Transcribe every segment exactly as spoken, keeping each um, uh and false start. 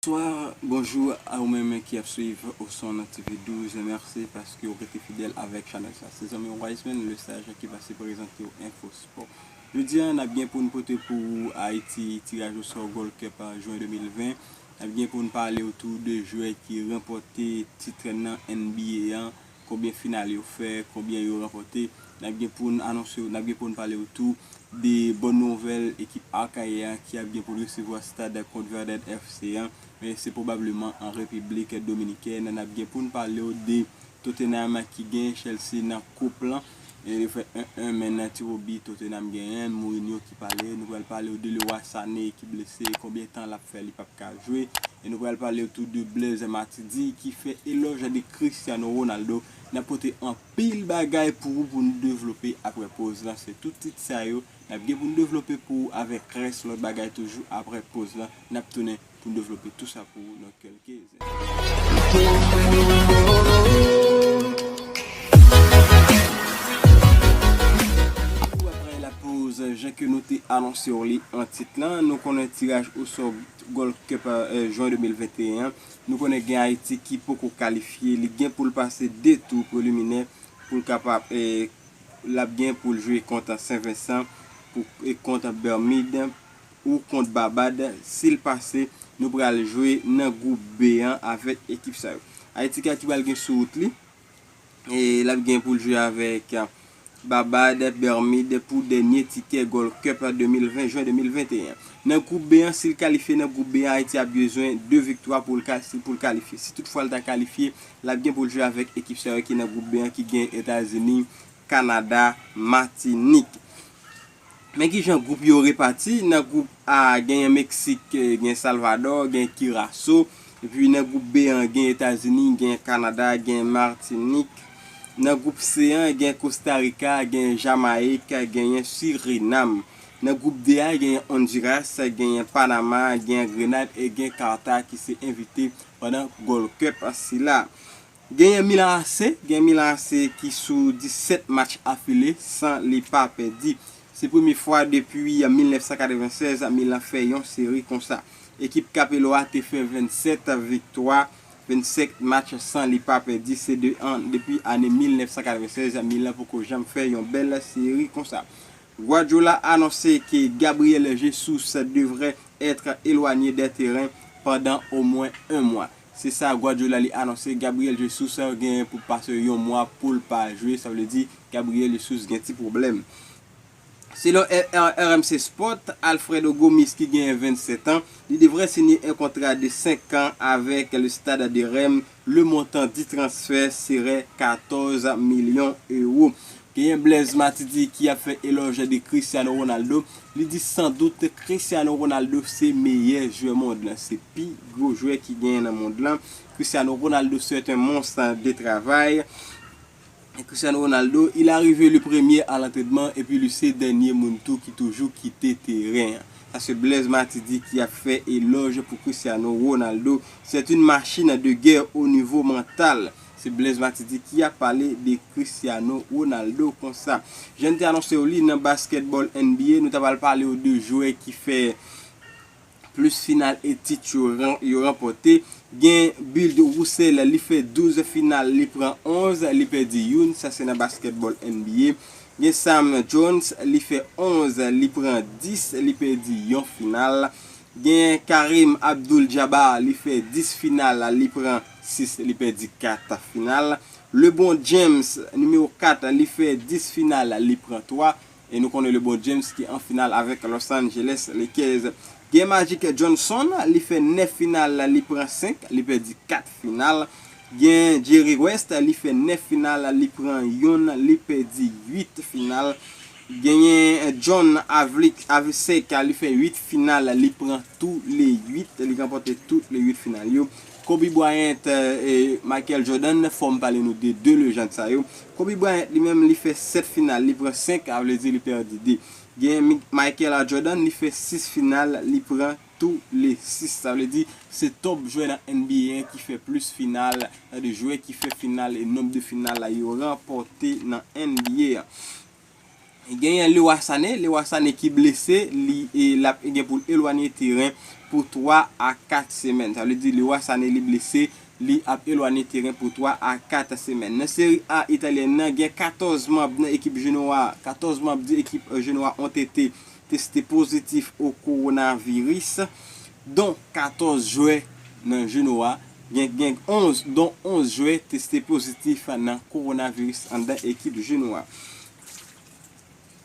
Bonswa, bonjou a ou menm ki ap swiv Osonn TV douz. Mèsi paske w rete fidèl avèk chanèl sa. Se zanmi w Wiseman Lesage ki pase prezante w enfo spò. Jodi a, n ap gen pou n pote pou ou Ayiti tiraj osò Gold Cup a jen de mil ven. N ap gen pou n pale w tou de jwè ki ranpòte tit nan N B A an, konbyen final yo fè, konbyen yo ranpòte. N ap gen pou n anonse w, n ap gen pou n pale w tou de bòn nouvèl ekip Akayè an ki ap gen pou l resevwa Stade Conte Verdade F C an, men se pwobableman an Repiblik Dominikèn. N ap gen pou n pale w de Tottenham ki gen Chelsea nan koup lan. E yo fè en en, men nan tiro bi Tottenham genyen, Mourinho ki pale. Nou pral pale w de Leroy Sané ki blese, konbyen tan l ap fè li p ap ka jwe. E nou pral pale w tou de Blaise Matuidi ki fè elòj de Cristiano Ronaldo. N ap pote anpil bagay pou ou pou n devlope apre poz lan. Se tout tit sa yo n ap gen pou n devlope pou ou avèk rès lòt bagay toujou apre poz lan. N ap tounen pou n devlope tou sa pou ou nan kèlke zen. Apre la poz, jan ke nou te anonse w li an tit lan, nou konnen tiraj osò Gold Cup, eh, jen de mil venteyen an, nou konnen gen Ayiti ki poko kalifye, li gen pou l pase de tou preliminè pou l kapab, eh, l ap gen pou l jwe kont Sen Vensan, pou, eh, kont Bèmid ou kont Babad. Si l pase, nou pral jwe nan gwoup B an avèk ekip sa yo. Ayiti ka ki pral gen sou wout li. E l ap gen pou l jwe avèk, eh, Babad, Bèmid pou dènye tikè Gold Cup de mil ven, jen de mil venteyen. Nan gwoup B an, si l kalifye nan gwoup B an, Ayiti ap bezwen de viktwa pou l ka, pou l kalifye. Si toutfwa l ta kalifye, l ap gen pou l jwe avèk ekip sa yo ki nan gwoup B an ki gen Etazini, Kanada, Matinik. Men kijan gwoup yo repati. Nan gwoup A, genyen Meksik, eh, gen Salvadò, gen Kiraso. Epi nan gwoup B an, gen Etazini, gen Kanada, gen Matinik. Nan gwoup C an, gen Kosta Rika, gen Jamayik, genyen Sirinam. Nan gwoup D a, genyen Ondiras, genyen Panama, gen Grenad e gen Katar ki se envite pandan Gold Cup sila. Genyen Milan A C, gen Milan A C ki sou disèt match afile san li pa pèdi. Se premye fwa depi mil nèf san katreven sèz Milan fè yon seri konsa. Ekip Kapelo a te fè vennsèt viktwa, vennsèt match san li pa pèdi. Se de an depi ane mil nèf san katreven sèz Milan poko janm fè yon bèl seri konsa. Guardiola anonse ke Gabriel Jesus devrait être éloigné des terrains pendant au moins un mois. Se sa Guardiola li anonse, Gabriel Jesus genyen pou pase yon mwa pou l pa jwe, sa vle di Gabriel Jesus gen ti pwoblèm. Selon R M C Sport, Alfredo Gomis ki genyen vennsèt an, li devrait signer un contrat de cinq ans avec le Stade de Reims. Le montant du transfert serait quatorze millions euros. Genyen Blaise Matuidi ki ap fè elòj de Cristiano Ronaldo. Li di, sans doute, Cristiano Ronaldo se meyè jwè mond lan. Se pi gwo jwè ki genyen nan mond lan. Cristiano Ronaldo, c'est un monstre de travail. Cristiano Ronaldo, il arrive le premier à l'entraînement epi li se dènye moun tou ki toujou kite teren an. Sa se Blaise Matuidi ki ap fè elòj pou Cristiano Ronaldo. C'est une machine de guerre au niveau mental. Se Blaise Matuidi ki ap pale de Cristiano Ronaldo konsa. Jan n te anonse w li nan basketball N B A, nou ta pral pale w de jwè ki fè plis final e tit yo ran-, yo ranpòte. Gen Bill Russell, li fè douz final, li pran onz, li pèdi youn, sa se nan basketball N B A. Gen Sam Jones, li fè onz, li pran dis, li pèdi yon final. Gen Kareem Abdul-Jabbar, li fè dis final, li pran sis, li pèdi kat final. LeBron James, nimewo kat, li fè dis final, li pran twa. E nou konnen LeBron James ki an final avèk Los Angeles Lakers. Gen Magic Johnson, li fè nèf final, li pran senk, li pèdi kat final. Gen Jerry West, li fè nèf final, li pran yonn, li pèdi uit final. Genyen John Havlicek, li fè uit final, li pran tou le uit, li ranpòte tou le uit final yo. Kobe Bryant, eh, e Michael Jordan, fò m pale nou de de lejand sa yo. Kobe Bryant li menm, li fè sèt final, li pran senk, sa vle di li pèdi de. Gen Mi-, Michael Jordan, li fè sis final, li pran tou le sis. Sa vle di se top jwè nan N B A ki fè plis final, sa vle di jwè ki fè final e nonb de final la yo ranpòte nan N B A. Genyen Leroy Sané, Leroy Sané ki blese, li e l ap gen pou l elwanye teren pou twa a kat semèn. Sa vle di Leroy Sané li blese, li ap elwanye teren pou twa a kat semèn. Nan Seri A italyèn nan, gen katòz manm nan ekip Jenowa, katòz manm de ekip Jenowa ont été testé pozitif o kowonaviris, don katòz jwè nan Jenowa, gen, gen onz, don onz jwè testé pozitif nan kowonaviris anndan ekip Jenowa.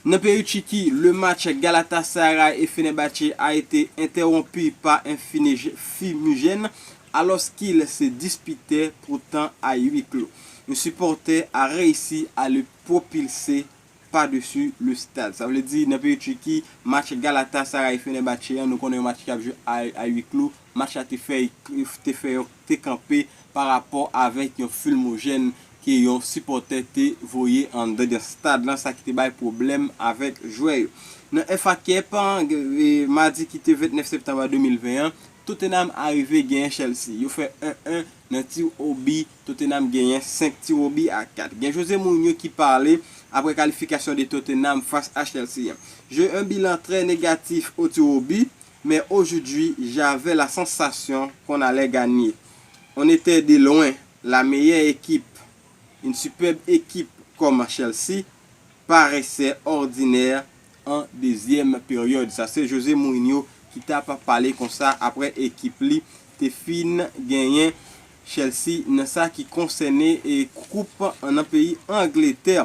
Nan peyi Tcheki, le match Galatasaray et Fenerbahçe a été interrompu par un fumigène alors qu'il se disputait pourtant à huis clos. Un supporter a réussi à le propulser par-dessus le stade. Sa vle di, nan peyi Tcheki, match Galatasaray Fenerbahçe an, nou konnen yon match ki ap jwe a, a huis clos. Match la te fè, te fè yo te kanpe pa rapò avèk yon filmojèn ke yon sipòtè te voye anndan stad lan, sa ki te bay pwoblèm avèk jwè yo. Nan F A Cup, e, madi ki te vennèf septanm de mil ven an, Tottenham arive genyen Chelsea. Yo fè en en nan ti obi, Tottenham genyen senk ti obi a kat. Gen Jose Mourinho ki pale apre kalifikasyon de Tottenham fas a Chelsea an. J'ai un bilan très négatif au tir au but, mais aujourd'hui, j'avais la sensation qu'on allait gagner. On était de loin la meilleure équipe, une superbe équipe comme Chelsea paraissait ordinaire en deuxième période. Sa se Jose Mourinho ki t ap pale konsa apre ekip li te fin genyen Chelsea nan sa ki konsène e koup nan peyi Angletè.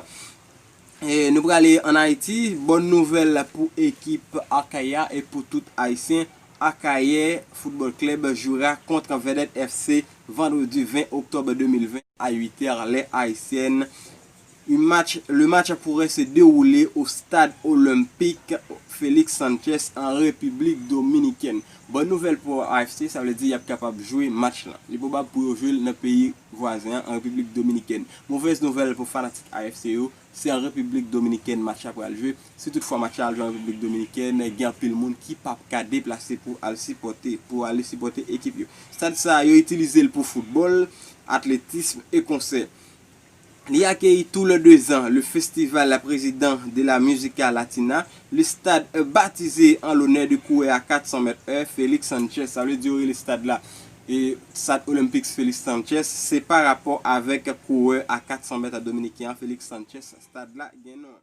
E nou prale ann Ayiti, bòn nouvèl pou ekip Akayè e pou tout Ayisyen. Akayè Football Club jouera contre Vedette F C vendredi vingt octobre deux mille vingt à huit heures, l'heure haïtienne. Un match, le match pourrait se dérouler au stade olympique Félix Sanchez en République dominicaine. Bòn nouvèl pou A F C, sa vle di y ap kapab jwe match lan. Li pwobab pou yo jwe l nan peyi vwazen an, an Repiblik Dominikèn. Movèz nouvèl pou fanatik A F C yo, se an Repiblik Dominikèn match la pral jwe. Si toutfwa match la al jwe an Repiblik Dominikèn, gen anpil moun ki p ap ka deplase pou al sipòte, pou ale sipòte ekip yo. Stad sa a, yo itilize l pou foutbòl, atletism e konsè. Li akeyi tou le de zan le Festival Président de la Música Latina. Le stade est baptisé en l'honneur du coureur à quatre cents mètres, Félix Sanchez. Sa vle di yo rele stad la e Stade Olympique Félix Sanchez. Se pa rapò avèk kourè a kat san mèt dominiken an, Félix Sanchez. Stad la gen non.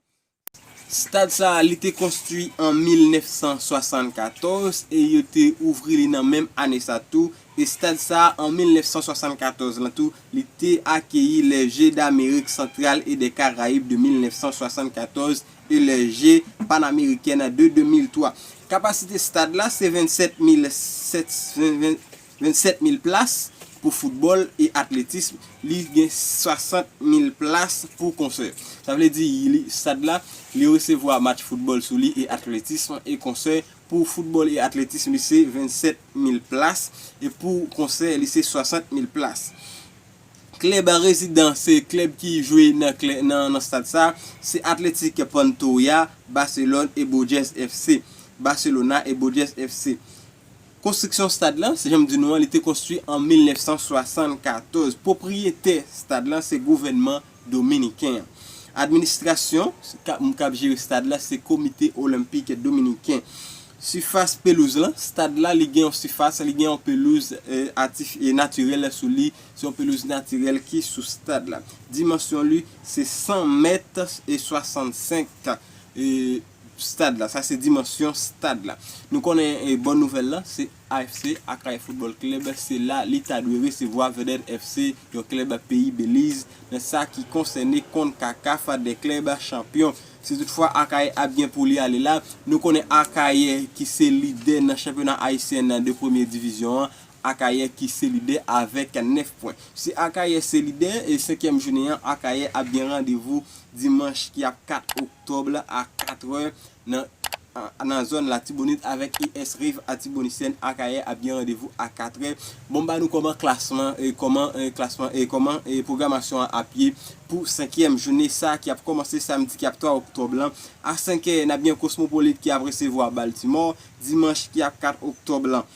Stad sa a, li te konstwi an mil nèf san swasann katòz e yo te ouvri li nan menm ane sa tou. E stad sa a, an mil nèf san swasann katòz lan tou, li te akeyi les Jeux d'Amérique centrale et des Caraïbes de mil nèf san swasann katòz et les Jeux Panaméricains de de mil twa. Kapasite stad la, se vennsèt mil sèt, vennsèt mil plas pou foutbòl e atletism, li gen swasant mil plas pou konsè. Sa vle di, li, stad la, li resevwa match foutbòl sou li e atletism e konsè. Pou foutbòl e atletism, li se vennsèt mil plas e pou konsè, li se swasant mil plas. Klèb rezidan, se klèb ki jwe nan, klè- nan, nan stad sa, se Athletic Pantoja, Barcelone e Bojes F C. Barcelona e Bojes F C. Konstriksyon stad lan, se jan m di nou an, li te konstwi an mil nèf san swasann katòz. Pwopriyetè stad lan, se gouvènman dominiken an. Administrasyon, ka- moun k ap jere stad la, se Komite Olenpik Dominiken. Sifas pelouz lan, stad la, li gen yon sifas, li gen yon pelouz, e, atif- e, natirèl sou li. Se yon pelouz natirèl ki sou stad la. Dimansyon li, se san mèt e swasannsenk, e, stad la. Sa se dimansyon stad la. Nou konnen, e, bòn nouvèl la, se A F C, Akayè Football Club, se la li ta dwe resevwa Vedette F C, yon klèb peyi Beliz, nan sa ki konsène konkakaf de klèb chanpyon. Si toutfwa Akayè ap gen pou li ale la, nou konnen Akayè ki se lidè nan chanpyona ayisyen nan de premye divizyon an, Akayè ki se lidè avèk nèf pwen. Si Akayè se lidè, e senkyèm jounen an, Akayè ap gen randevou dimanch ki ap kat oktòb la a katrè nan, a- nan zòn Latibonit avèk U S Rive Atibonisyen. Akayè ap gen randevou a katrè. Bon, m ba nou kòman klasman, e kòman, e klasman, e kòman, e pwogramasyon an ap ye pou senkyèm jounen sa ki ap kòmanse samdi ki ap twa oktòb lan. A senkè, n ap gen Kosmopolit ki ap resevwa Baltimore, dimanch ki ap kat oktòb lan.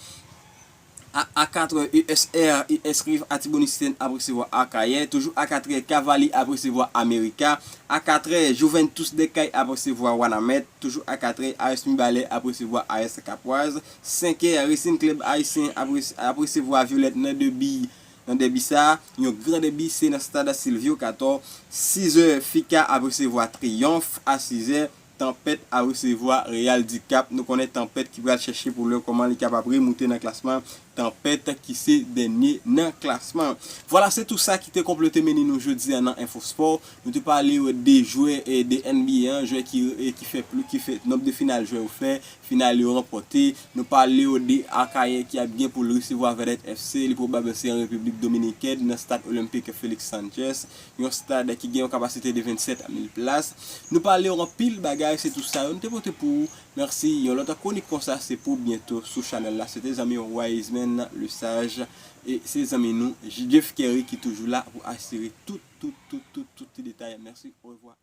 A, a katrè, U S R, U S Rive Artibonite ap resevwa Akayè. Toujou a katrè, Cavalli ap resevwa America. A katrè, Juventus de Kay ap resevwa Wanament. Toujou a katrè, A S Mibalè ap resevwa A S Capoise. Senkè, Racing Club Haïtien ap res-, ap resevwa Violette nan dèbi. Nan dèbi sa, yon gran dèbi, se nan stad Silvio Cator. Sizè, Fika ap resevwa Triyonf. A sizè, Tanpèt ap resevwa Real di Cap. Nou konnen Tanpèt ki pral chèche pou lè kòman li kapab remoute nan klasman. Tanpèt ki se dènye nan klasman. Vwala, se tou sa ki te konplete mennen nou jodi a nan Enfo Spò. Nou te pale de jwè, e, de N B A an, jwè ki, e, ki fè pli, ki fè nonb de final jwè yo fè, final yo ranpòte. Nou pale de Akayè ki ap gen pou l resevwa Vedette F C, li pwobab se an Repiblik Dominikèn, nan stad Olenpik Felix Sanchez. Yon stad ki gen yon kapasite de vennsèt mil plas. Nou pale yon anpil bagay, se tou sa yo nou te pote pou ou. Mèsi, yon lòt kwonik konsa se pou byento sou chanèl la. Se te zanmi w Wiseman Le Sage e se zanmi nou Jeff Kerry ki toujou la pou asire tout, tout, tout, tout, tout ti detay. Mèsi, orevwa.